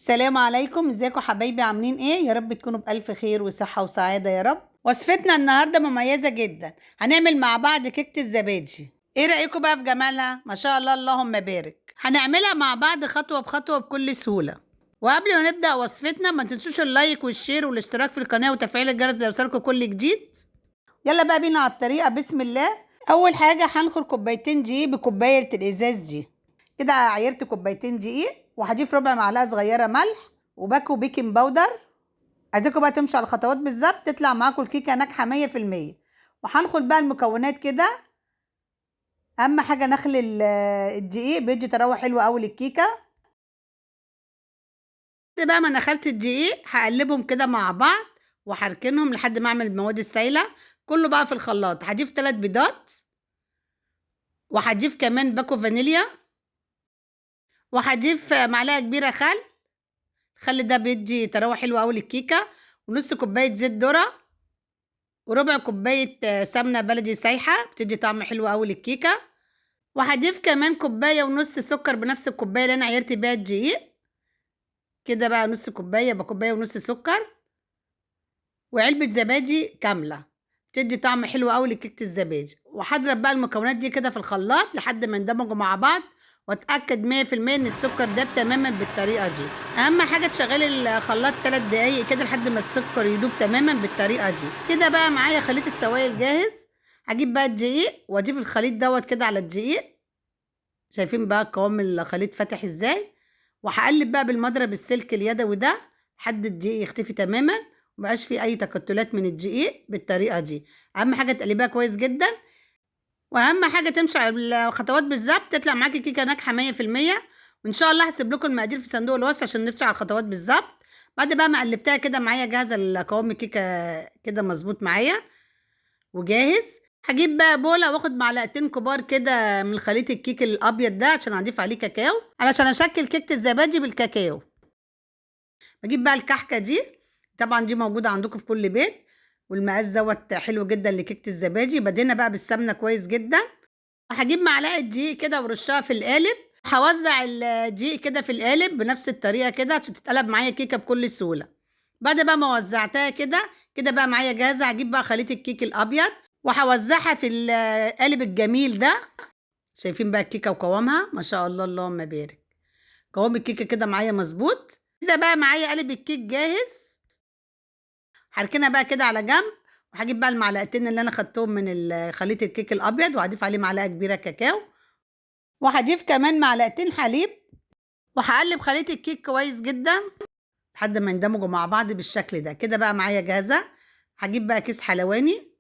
السلام عليكم، ازيكم حبايبي؟ عاملين ايه؟ يا رب تكونوا بألف خير وصحة وسعادة يا رب. وصفتنا النهاردة مميزة جدا، هنعمل مع بعض كيكة الزبادي. ايه رأيكم بقى في جمالها؟ ما شاء الله اللهم بارك. هنعملها مع بعض خطوة بخطوة بكل سهولة. وقبل ما نبدأ وصفتنا ما تنسوش ال like وال share والاشتراك في القناة وتفعيل الجرس ليوصلكم كل جديد. يلا بقى بينا على الطريقة. بسم الله. اول حاجة هنخل كوبايتين دقيق بكوباية الازاز دي كده، عيرت كوبايتين دقيق، وهضيف ربع معلقه صغيرة ملح وباكو baking powder. عايزاكم بقى تمشوا على الخطوات بالظبط، تطلع معاكم الكيكه ناجحة 100%. وهنخل بقى المكونات كده. اهم حاجة نخل الدقيق، بيدي تروح حلو قوي للكيكه. بقى ما نخلت الدقيق هقلبهم كده مع بعض وهركنهم لحد ما اعمل المواد السايله كله بقى في الخلاط. هضيف 3 بيضات، وهضيف كمان باكو فانيليا، وهضيف معلقه كبيرة خل. الخل ده بيدي طراوه حلوة قوي للكيكه، ونص كوباية زيت ذره، وربع كوباية سمنه بلدي سايحه بتدي طعم حلو قوي للكيكه. وهضيف كمان كوباية ونص سكر بنفس الكوباية اللي انا عيرت بيها الدقيق كده، بقى نص كوباية بكوبايه ونص سكر، وعلبة زبادي كاملة بتدي طعم حلو قوي لكيكه الزبادي. وهضرب بقى المكونات دي كده في الخلاط لحد ما يندمجوا مع بعض، واتاكد 100% ان السكر داب تماما بالطريقة دي. اهم حاجة تشغلي الخلاط 3 دقايق كده لحد ما السكر يدوب تماما بالطريقة دي. كده بقى معايا خليط السوائل جاهز. هجيب بقى الدقيق واضيف الخليط دوت كده على الدقيق. شايفين بقى قوام الخليط فاتح ازاي؟ وهقلب بقى بالمضرب السلك اليدوي ده لحد الدقيق يختفي تماما ومبقاش فيه اي تكتلات من الدقيق بالطريقة دي. اهم حاجة تقلبيها كويس جدا، واهم حاجة تمشي على الخطوات بالظبط، تطلع معاكي كيكة ناجحة 100%. وان شاء الله هسيب لكم المقادير في صندوق الوصف عشان نمشي على الخطوات بالظبط. بعد بقى ما قلبتها كده معايا جاهزة القوام الكيكه كده مظبوط معايا وجاهز. هجيب بقى بوله واخد معلقتين كبار كده من خليط الكيك الابيض ده عشان اضيف عليه كاكاو، علشان اشكل كيكة الزبادي بالكاكاو. بجيب بقى الكحكه دي، طبعا دي موجودة عندكم في كل بيت، والمقاس دوت حلو جدا لكيكه الزبادي. بدينا بقى بالسمنه كويس جدا. هجيب معلقه دقيق كده ورشها في القالب. هوزع الدقيق كده في القالب بنفس الطريقة كده عشان تتقلب معايا كيكة بكل سهولة. بعد بقى ما وزعتها كده كده بقى معايا جاهزة. هجيب بقى خليط الكيك الابيض وهوزعها في القالب الجميل ده. شايفين بقى الكيكه وقوامها؟ ما شاء الله اللهم بارك. قوام الكيكه كده معايا مظبوط. كده بقى معايا قالب الكيك جاهز. هركنها بقى كده على جنب، وهجيب بقى المعلقتين اللي انا خدتهم من خليط الكيك الابيض، وهضيف عليه معلقه كبيرة كاكاو، وهضيف كمان معلقتين حليب، وهقلب خليط الكيك كويس جدا لحد ما يندمجوا مع بعض بالشكل ده. كده بقى معايا جاهزة. هجيب بقى كيس حلواني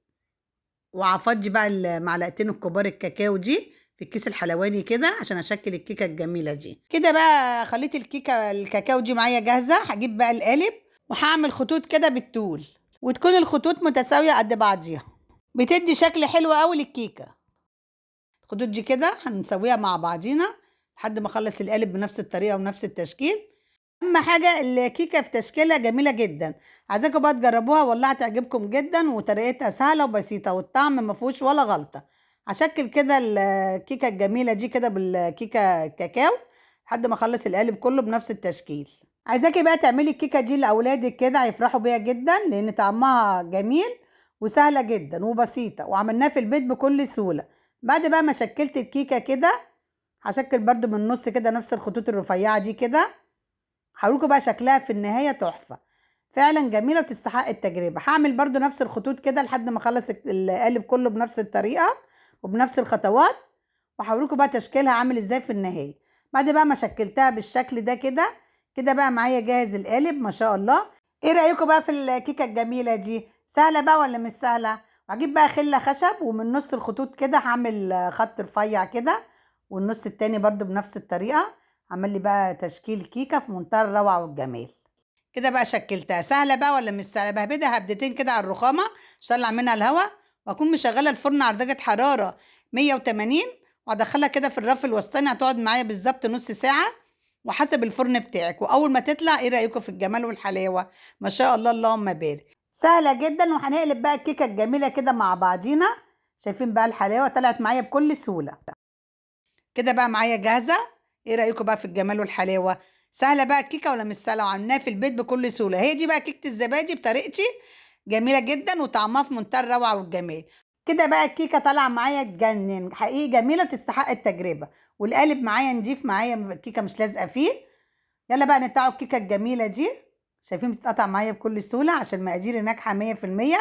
وهفضي بقى المعلقتين الكبار الكاكاو دي في الكيس الحلواني كده عشان اشكل الكيكه الجميلة دي. كده بقى خليط الكيكه الكاكاو دي معايا جاهزة. هجيب بقى القالب وهعمل خطوط كده بالطول، وتكون الخطوط متساوية قد بعضيها، بتدي شكل حلو قوي للكيكه. الخطوط دي كده هنسويها مع بعضينا لحد ما اخلص القالب بنفس الطريقة ونفس التشكيل. اهم حاجة الكيكه في تشكيلها جميلة جدا، عايزاكم بقى تجربوها والله هتعجبكم جدا، وطريقتها سهلة وبسيطة والطعم ما فيهوش ولا غلطه. هشكل كده الكيكه الجميلة دي كده بالكيكه الكاكاو لحد ما اخلص القالب كله بنفس التشكيل. عايزاكي بقى تعملي الكيكه دي لاولادك كده، هيفرحوا بيها جدا لان طعمها جميل وسهلة جدا وبسيطة، وعملناها في البيت بكل سهولة. بعد بقى ما شكلت الكيكه كده هشكل برده من النص كده نفس الخطوط الرفيعة دي كده. هوريكم بقى شكلها في النهاية تحفة، فعلا جميلة وتستحق التجربة. هعمل برده نفس الخطوط كده لحد ما اخلص القالب كله بنفس الطريقة وبنفس الخطوات، وهوريكم بقى تشكيلها عامل ازاي في النهاية. بعد بقى ما شكلتها بالشكل ده كده كده بقى معايا جاهز القالب ما شاء الله. ايه رايكم بقى في الكيكه الجميلة دي؟ سهلة بقى ولا مش سهلة؟ وهجيب بقى خله خشب، ومن نص الخطوط كده هعمل خط رفيع كده، والنص التاني برده بنفس الطريقة. عمل لي بقى تشكيل كيكة في منتهى الروعة والجمال. كده بقى شكلتها. سهلة بقى ولا مش سهلة؟ بهبدها هبدتين كده على الرخامه عشان اطلع منها الهواء، واكون مشغله الفرن على درجه حرارة 180، وادخلها كده في الرف الوسطاني. هتقعد معايا بالظبط نص ساعة وحسب الفرن بتاعك. واول ما تطلع ايه رايكم في الجمال والحلاوه؟ ما شاء الله اللهم بارك. سهلة جدا. وهنقلب بقى الكيكه الجميلة كده مع بعضينا. شايفين بقى الحلاوة طلعت معايا بكل سهولة. كده بقى معايا جاهزة. ايه رايكم بقى في الجمال والحلاوه؟ سهلة بقى الكيكه ولا مش سهله؟ وعملناها في البيت بكل سهوله. هي دي بقى كيكة الزبادي بطريقتي، جميلة جدا وطعمها في منتهى الروعة والجمال. كده بقى الكيكه طالعه معايا تجنن، حقيقي جميلة وتستحق التجربه. والقالب معايا نضيف معايا، الكيكه مش لازقه فيه. يلا بقى نقطعوا الكيكه الجميلة دي. شايفين بتتقطع معايا بكل سهولة عشان مقاديري ناجحة 100%،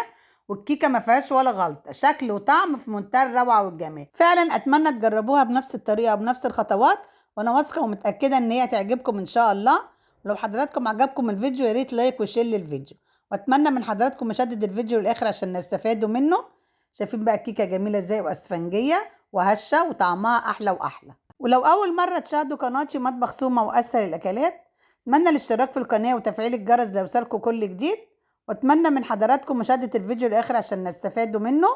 والكيكه ما فيهاش ولا غلطه، شكل وطعم في منتهى الروعة والجمال. فعلا اتمنى تجربوها بنفس الطريقة وبنفس الخطوات، وانا واثقة ومتاكده ان هي تعجبكم ان شاء الله. ولو حضراتكم عجبكم الفيديو يا ريت like و share للفيديو، واتمنى من حضراتكم مشاهده الفيديو للاخر عشان نستفادوا منه. شايفين بقى الكيكه جميلة ازاي، واسفنجيه وهشه وطعمها احلى واحلى. ولو اول مرة تشاهدوا قناتي مطبخ سومه واسهل الاكلات، اتمنى الاشتراك في القناة وتفعيل الجرس ليوصلكم كل جديد، واتمنى من حضراتكم مشاهده الفيديو للاخر عشان نستفادوا منه.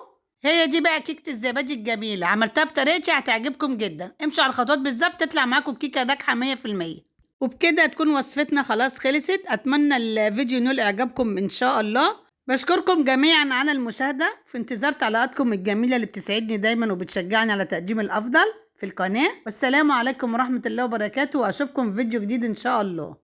هي دي بقى كيكة الزبادي الجميلة، عملتها بطريقتي هتعجبكم جدا. امشوا على الخطوات بالظبط تطلع معاكم الكيكه ناجحة 100%. وبكده تكون وصفتنا خلاص خلصت. اتمنى الفيديو ينول اعجابكم ان شاء الله. بشكركم جميعا على المشاهدة، في انتظار تعليقاتكم الجميلة اللي بتسعدني دايما وبتشجعني على تقديم الافضل في القناة. والسلام عليكم ورحمة الله وبركاته، واشوفكم في فيديو جديد ان شاء الله.